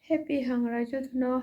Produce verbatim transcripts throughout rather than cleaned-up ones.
Happy hangrai jotono.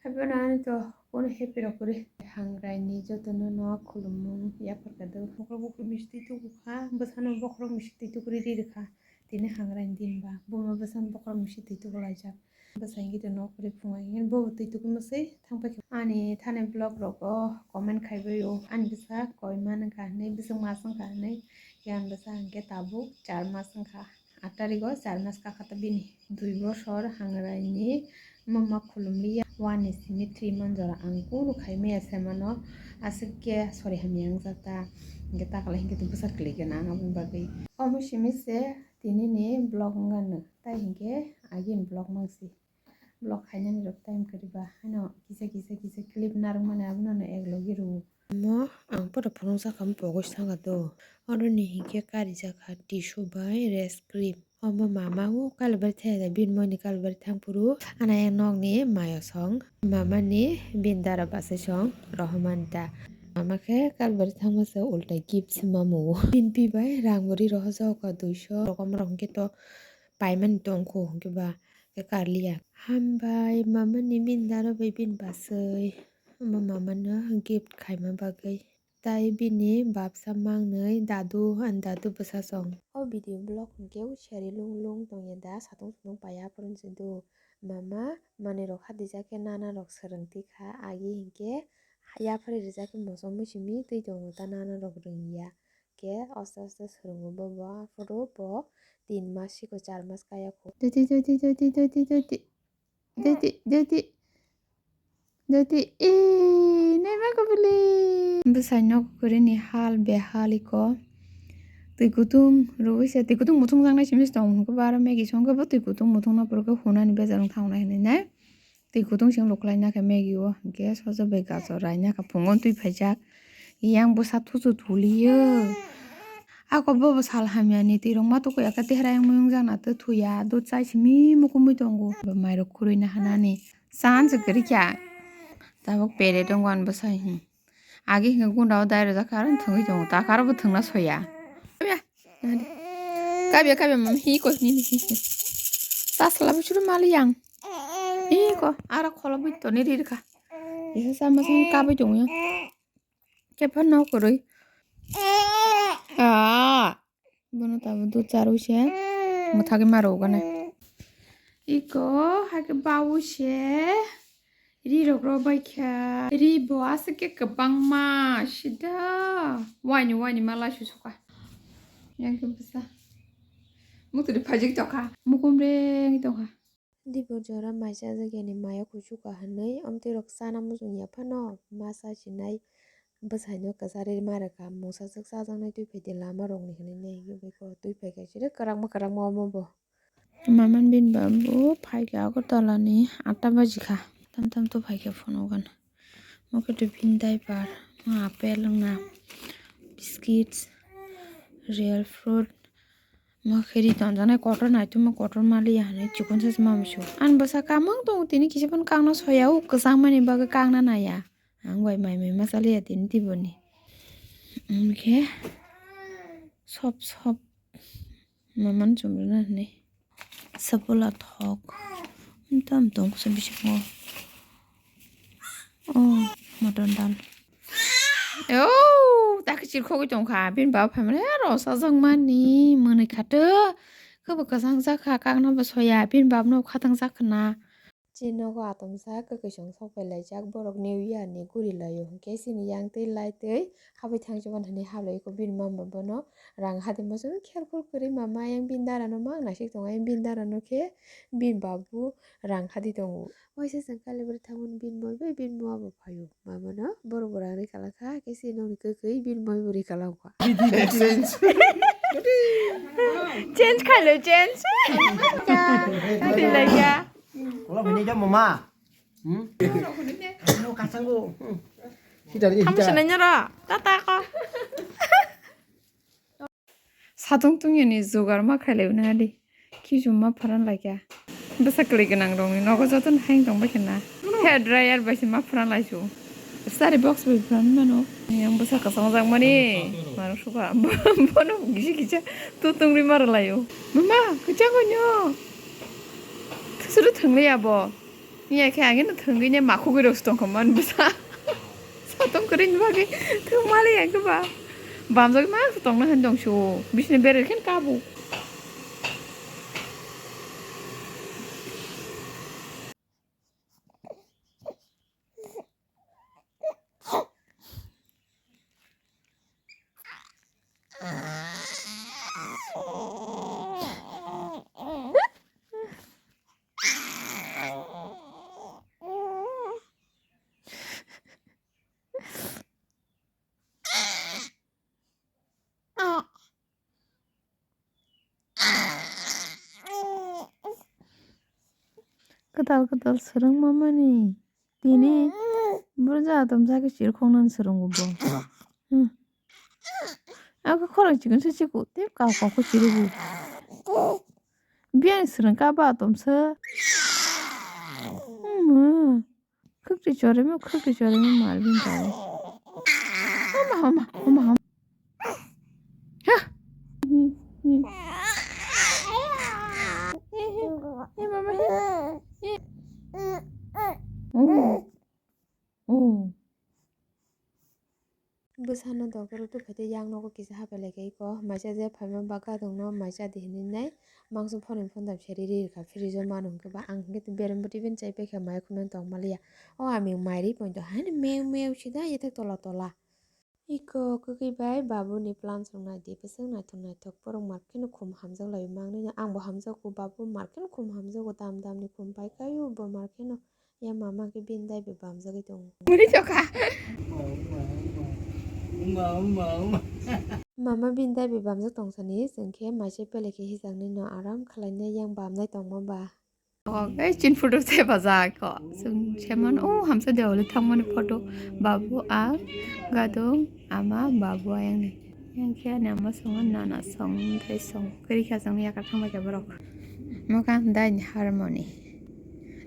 Happy no ani to kono happy rok kwrwi. Hangrai ni jotono no khulumung yapharkha do. Bokhorok bokhorok misti tubu kha, bwsano bokhorok misti tukuri ri rwkha. Tini hangrai ni din ba, buma bwsano bokhorok misti tubu laijak. Bwsai hwnkhe to nok kwrwi phunuknai hwnkhe bo twi tukui mwswi thang paikha. Ani thani vlog rogo comment khaibai o, ani bwsa koi ma wngkha hinwi, bwswk mas wngkha hinwi, yang bwsa hwnkhe tabuk char mas wngkha. Aat tarigo char mas kakha ta bini. Dui bosor hangrai ni mama khulumliya, one ni simi three month jora ang kunu khai maya se mano, aswk khe sori hamya wngjakta, hwnkhe ta kwlai hwnkhe to bwsa kwlwi gana ang aboni bagwi. Omo simi se tini ni vlog wngkha no, tai hwnkhe agini vlog mangsi. Vlog khainani rok time kwrwi ba haino kisa kisa kisa clip narwkmani abono no ek logi rwo. Omo ang photo phunukjak kha, omo pogwi saka do. Oroni hinkhe karijakha tissue bai rest cream. Omo mama o Kalibari thai da, bini moi ni Kalibari thang phuru. Ano ayang nokni mayo song, mama ni bini dara bwsai song rohormani ta. Mama khe Kalibari thangma se ulta gift se mamu o. Bini pi bai rang bo ri rohorjak kha duiso. Rokom rok hinkhe to paimani tongkhu hinkhe ba khe karliya. Hambai mama ni bini dara bai bini bwsai. Omo mama no gift khaima bagwi. Tai bini bapsa mangnwi dadu, ani dadu bwsasong. O video vlog hwnkhe seri lung lung tongya da, satung satung paiya phuru se do. Mama manwi rok hadijak khe nana rok swrwng tikha, agi hinkhe yaphari rijak khe moso muisimi twi tongo ta nana rok rwngya. Khe aste aste swrwngo bo, bo aphuru bo tin mas siko char mas kaya kho. Doti, doti, doti, doti, doti. Doti, doti. Doti, ee, naima kubuli. Bwsai nok kwrwini hal behal iko. Twi kutung rwui se, twi kutung muthung jaknai simi se tong hwnkhe bo aro Maggie songkhe bo twi kutung muthung no pore khe hunani bejar wng thangnai hinwi nai. Twi kutung sing luklaina khe Maggie o, hwnkhe sojo bai gajor raina kha phungo twi phaijak. Yang bwsa thuchu thuliyo. Ako bobo sal hamya ni twi rok ma tukuya khe tehra yang muyung jak na twi thuya. Dud chai simi mukumui tongo. Bo mairok khurui na hanani. Chan se kwrwi kha. Tabuk pere tongo ani bwsai, hmm. Agi hwnkhe gunda o dai rwjak kha, aro thwngwi tongo. Ta khe aro bo thwngna soya. Kabya, kabya, mama, hi ko, nini hi, hi. Ta sala bo churu mali yang. Hi ko, aro kholo bui toni ri rwkha. Isa sama sama kabui tongo yang. Khe phano kwrwi. Ah. Bono tabuk dud charwi se mwthagwi ma rwgana. Iko haikhe bawi se ri rok rw baikha. Ri bo aswk khe kwbangma sida waini waini ma laisu sukha. Yang khe bwsa muktwi phajik tongkha. Mukum rengwi tongkha. Dibor jora mai chajakya ni maya kuchuk ka hinwi omtwi rok chana muchung ya phano ma cha sinai bwsai no kwcharwi ma rwkha, mungsa swk chajaknai twi phai di lama rok ni hinwi nai hwnwi bai kok twi phai kha chwrwk kwrakma kwrakma omo bo. Mama ni bini babu phai kha Agartala ni atta baji kha, tam tam to phai kha phone o gana. Omo khe to bini diaper, apple wngna, biscuits, real fruit. Ma khe ri tonjaknai kotor naituma kotor maliya hinwi chikon sa se ma musu. Ani bwsa kamang tongo tini kisa phano kakna soya o kwchangmani bagwi kakna naiya. Ang bai mai mai ma chaliya tini tiboni. Hwnkhe sop sop mamani chumrwna hinwi. Sapola thok. Tam tong sa bisingo. Oh, motor dal. Oh, ta khe chirkhogwi tongkha. Bini baba phaimani, "Eh, rw chajakmani, mwnwi khato." Khebo kwchang jakha, kakna bo soya. Bini babano khatang jakha na. Chini nogo atomsa kwkwi song sok pai laijak. Borok New Year ni guri laio. Hwnkhe chini yang twi lai twi habwi thangchukmani hinwi hablai kho bini mama bono. Rang hadi mosong kher kur kwrwi mama yang bini dara no mang naisik tongo. Yang bini dara no khe bini babu rang hadi tongo. Waisa chwng Kalibari thangmani bini moi bai bini mama bo phaio. Mama no borok bo rang rwi kala kha, khe se nokni kwkwi bini moi bo rwi kala kha. Change khailo, change. Twi lai kha. Ola bini jam mama. Hmm? Ano kasango. Hmm. Sida ni Tamo sida. Sinanya ra. Tata ko. Satung tungya ni jugar ma khailai na di. Khichum ma pharan laikya. Bwsa kwlwi gwnang rok ni nogo joto no hayung tong bai khe na. Hair dryer bai se ma pharan lai su. Sari box bai phan mano. Yang bwsa kwchang jak mani. Maro suka. Bono gisi gisa tutung ri mara layo. Mama, kwchang gonyo. Suru thangli abo. Iya khe ageno thangwi ne makhugwi rok tong kha man bwsa. Satong kwrwi ni bagwi thang mali ya khe ba. Bamjak ma tong na han dong shu. Bisni bere khen kabu. Kwtal kwtal swrwng mamani tini burja atom jagwi chirikhoknani swrwngo bo. Hmm. Ako khorang chikon se chikon tei kau kau khe chirigo. Biyang swrwng kha ba atom se. Hmm. Khwkti chorima, khwkti chorima mal bini tao. Homa, homa, homa, homa. Ha. Hey, mama, hey. Hey. Oh. Oh. Bwsano doctor o tubuphaitwi yang nogo kisa hapelai khe iko maisa je phaima ba gadongno maisa di hinwi nai mangso phone phone dam se riri rikha fridge o manu hwnkhe ba ang hwnkhe berem bwtwi bini chai paikha mai khumani tong maliya o aming mai ri poito haino mew mew sida yethe tola tola. Iko kwkwi bai babuni plants rok nai di bwswk naithok naithok borok market no khum hamjak lai mangni ang bo hamjago babu market no khum hamjago dam dam ni khum paikaio bo market no. Ya mama khe bini dai bai bamjagwi tongo. Muri chokha. Mama bini dai bai bamjak tongsani chwng khe maisa pele khe hijaknai no aram khwlainai yang bamnai tongma ba. Kok ei chin photo se bajak kok. Chwng seman o hamsa dewali thangmani photo. Babu ang gadong ama babu ayang ni. Yang khe ani ama songo nana song tei song kwrwi kha chwng yakar thangbai kha borok. Moka dai ni harmoni.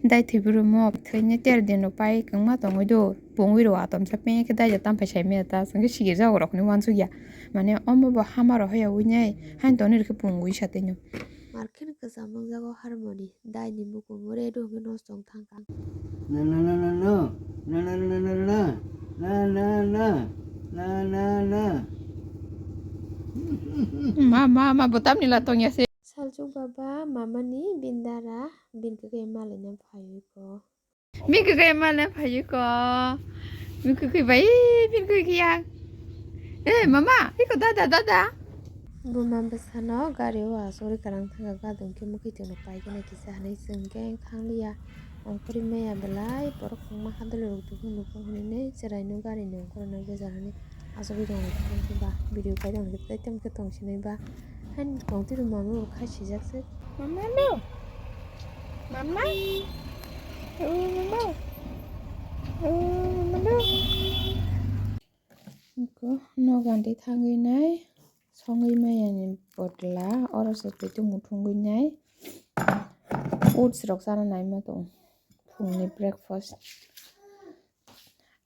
Dai thwiburu mok thwini ter din rok pai kwngma tongwi do. Pungwi rok atomsa peng khe dai ja tamphai sai maya ta chwng khe sigir jagok rok ni uansukya. Mane omo bo hama rok haya wi nai hain toni rw khe pungwi sa tei no. Markhe kwcham wngjago harmoni. Dai ni mukumu redo hwnkhe nosto wng thangkha. Na na na na na. Na na na na na. Na na na na. Na na na. Ma ma ma bo tamni la tongya se. Salchuk baba mamani bindara bin kwkwi malaina phaiwi ko. Bin kwkwi malaina phaiwi ko. Bin kwkwi bai bin kwkwi ya. Eh mama, iko dada dada. Buma bwsano gari o asugwi kwrang thangkha gadon khe mukhuitwng no paikhe nai kisa hinwi chwng khe thang liya. Ongkhorwi maya belai borok kwbangma hadulwi rok dukung dukung hinwi chwraino gari ni ongkhorwi no bwsa hinwi asugwi tongo. Ba video kaitor hwnkhe tei tamo khe tong sinai ba haino tong twi rw mama bo khai sijak se. Mama no. Mama. Oh mama. Oh mama no. Iko nogo gandhi thangwi nai songwi maya ni bodla oro se twi tongmung thungwi nai oats rok chana nai ma tong phungni breakfast.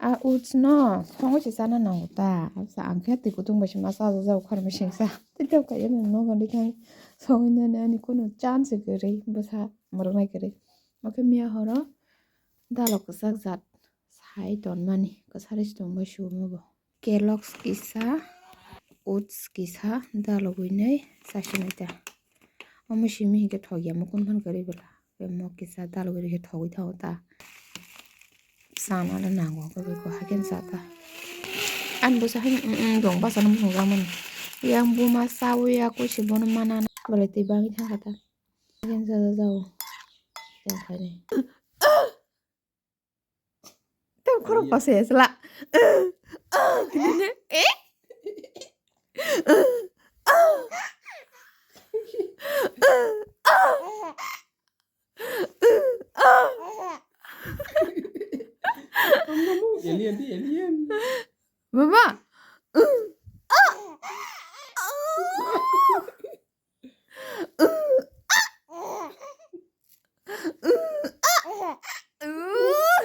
A oats no songwi se chana nango ta ang khe twi kutung bai se ma cha ja jago khorang bising sa tei tabuk kaiya nogo gandhi thangwi songwi nai ani kunu chance kwrwi bwsa mwrwknai kwrwi omo khe miya horo dalo kwchak jat. Sai tonmani kwsari se tongbai sumo bo. Kellogg's kisa, oats kisa, dalogwi nai chasinai ta. Omo simi hinkhe thokya mukun phan kwrwi bwla. Omo kisa dalogwi rikhe thogwi thango ta. Sana le nango hwnkhe beko hakhe cha ta. Ani bwsa hai mm mm dong bachano mung jakmani. Yang buma chawi ya koi se bono mana na. Bole twi bangwi thangkha ta. Hakhe cha cha jao. Tong khainai. Tei khorok pasa ya sla. Hinine, eh? Alien, di alien. Mama.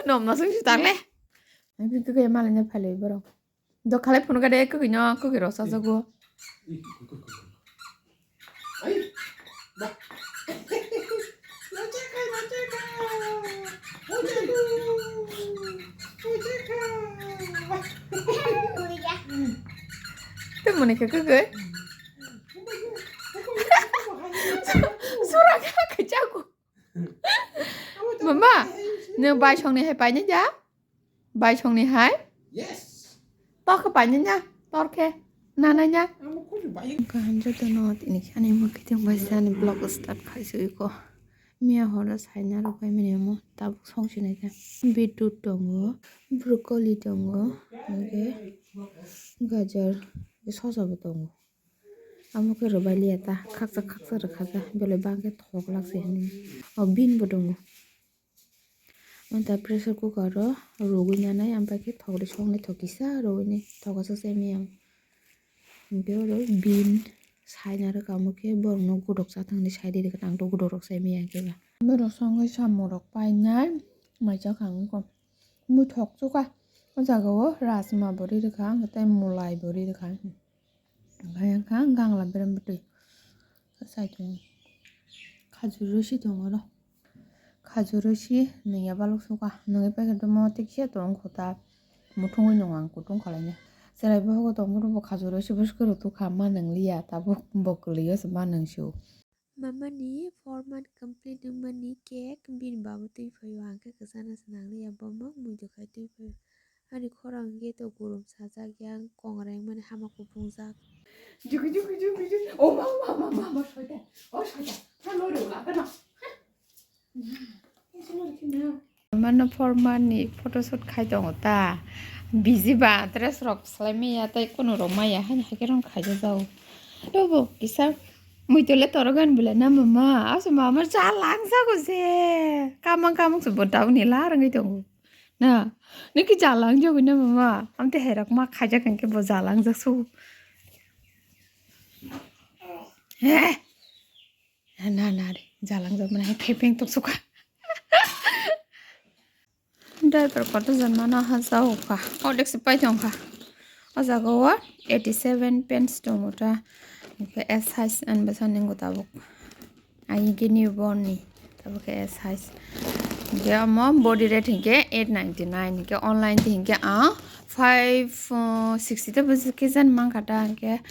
Nom na sung si tak le. Abi kwkwi malai no phalwi borok. Dokhalai phunukha de kwkwi no kwkwi rok chajago. Tei mwnwi khe kwkwi. Sura kha khachago. Mama, nwng bai songni hai painai da? Bai songni hai? Yes. Tor khe painai na? Tor khe nanai na? Amo koi bai. Kaham joto no tini khani mo khiting bai jani vlog start khai sui ko. Miya horo saina rok bai mani mo tabuk song sinai khe. Beetroot tongo, broccoli tongo, hwnkhe gajar, sosa bo tongo. Amo khe rwbailiya ta, khakchak khakchak rwkha ta, belai bang khe thok lak se hinwi. O bean bo tongo. Manta pressure cooker o rwgwi nanai, ampai khe thok de song le thok kisa rwgwini thok aswk se miyang. Hwnkhe oro bean saina rwkha, amo khe borokno godok cha thangni sai di rwkha, ang to godok rok sai miyang khe ba. Borok songwi samung rok painai mai cha kha wngkha. Muthok chukha. O jaga o rajma bo ri rwkha, ang khe tei mulai bo ri rwkha. Hwnkhe wngkha gangla berem bwtwi. Side o khajur rosi tongo oro. Khajur rosi nungya balok sukha. Nungwi paikhe tamo tikse tong kho ta. Muthungwi nung ang kutung khwlaina. Chwrai bohogo tongphuru bo khajur rosi bwswk rw tukha ma nung liya. Tabuk bo kwlwi o se ma nung sio. Mamani four month complete wngmani cake bini baba twi phaio, ang khe kwchana se nang liya, bomo muido khai twi phaio. Ani khorang hwnkhe to gurum sajak, yang kongreng mani hama kuphungjak. Juku, juku, juku, juku. O ma, ma, ma, ma, ma, soita. O soita. Ha, lori wala kana. Mano four month ni photoshoot khai tongo ta. Busy ba dress rok swlai maya tei kunu rok maya haino hai khe rong khaijak jao. Tobo kisa muitole torogan bwle na mama. Aso mama cha langjago je. Kamang kamang se bo dauni la rwngwi tongo. Na, niki cha langjagwi na mama. Amte hai rok ma khaijak hinkhe bo cha langjak su. He. Na, na, na re, jalang jak mani hai phepeng tok sukha. Diaper kotor jan mano ha jao kha. Odek se pai tong kha. O jaga o eighty seven pants tongo ta. Hingke S size an bwsa ningo tabuk. Ai hingke newborn ni. Tabuk ke S size. Hingke omo body rate hingke eight ninety nine. Hingke online ti hingke ang five sixty ta bwsa ke jan mang kha ta hingke.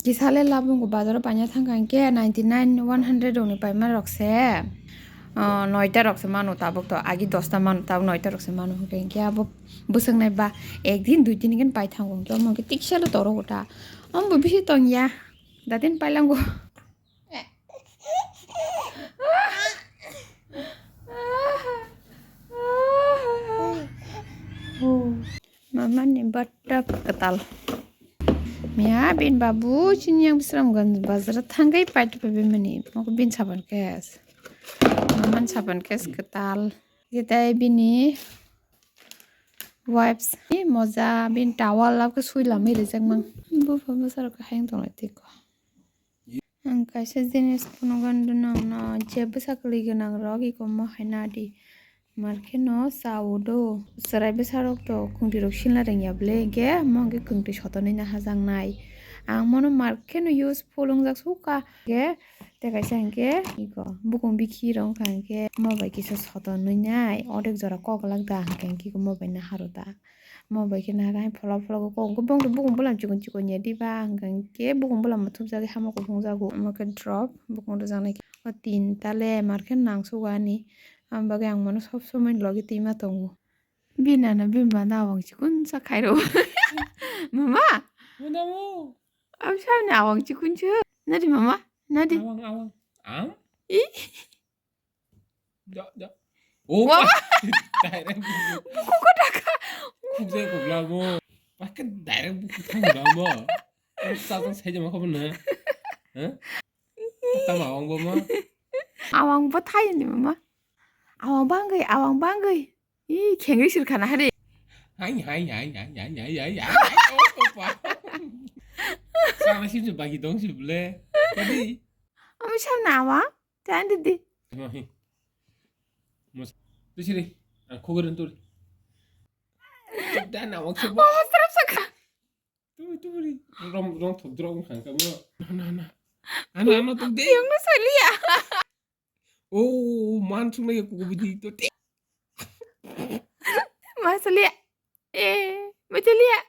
Kisa le labung bazar o paina thang kha hingke ninety nine one hundred rok ni paima rok se, ah, noita rok se mano tabuk to, agi dosta mano tabuk noita rok se mano hingke, hingke abo bwswk nai ba ek din dui din hingke pai thango hingke omo hingke tiksa le toro gota omo bo bisi tong ya datin pailango. Mama ni batta kwtal. Miya bin babu chini yang bisram gan bazar thangwi paito pebe mani. Moko bin saban kes. Maman saban kes kwtal. Kitai bini wipes ni moja bin towel lab ke sui lamwi rijak mang. Bu pha bwsarok hayang tong lai tiko. Ang kaisa jinis phunukgwi rwno, je bwsa kwlwi gwnang rok eko mo hai nadi. Mar kheno cha o do. Chwrai bwsa rok to kwngtwi rok sinla rwngya bwle, hwnkhe mo hwnkhe kwngtwi sotonwi no hajaknai. Ang mono mar kheno useful wngjak sukha. Hwnkhe tei kaisa hwnkhe eko bukung bikhi rok wngkha hwnkhe mo bai kisa sotonwi nai. Odek jora kok lak da hwnkhe hwnkhe mo bai naharo da. Mo bai khe nahar hai pholok pholok kok bong bong bukung bulam chikon chikon ya diba hwnkhe bukung bulam muthupjagwi hamo kuphung jago omo khe drop bukung rwjaknai khe o tinta le mar khe nang sugo ani. Aboni bagwi ang mono sob somoi logi twima tongo. Bini ano bini bana awang chikon sa khairo. Mama. Mama. Aboni samni awang chikon chu. Nadi mama. Nadi. Awang awang. Ang? Ih. Da, da. Oh, wah. Direct buku. Buku ko taka. Khukjai khukla mo. Pakai direct buku thang da mo. Sa sa sai jama khobor na. Hah? Tama awang bo ma. Awang bo thai ni mama. Awang bangwi, awang bangwi. Ih, khengri sir khana hari. Hai hai hai hai hai hai hai hai. Oh, papa. Sama sih bagi dong sih bule. Tadi. Ami sam na awang. Tandi di. Mahi. Mus. Tu sini. Ang khogor tu. Dana wak se bo. Oh, srap sakha. Tuburi tuburi. Rom rom thok drok wng khang kamo. Na na na. Ano ano tok de. Yang no salia. Oh, man sung na ya kuku bidi to. Ma salia. Eh, ma salia.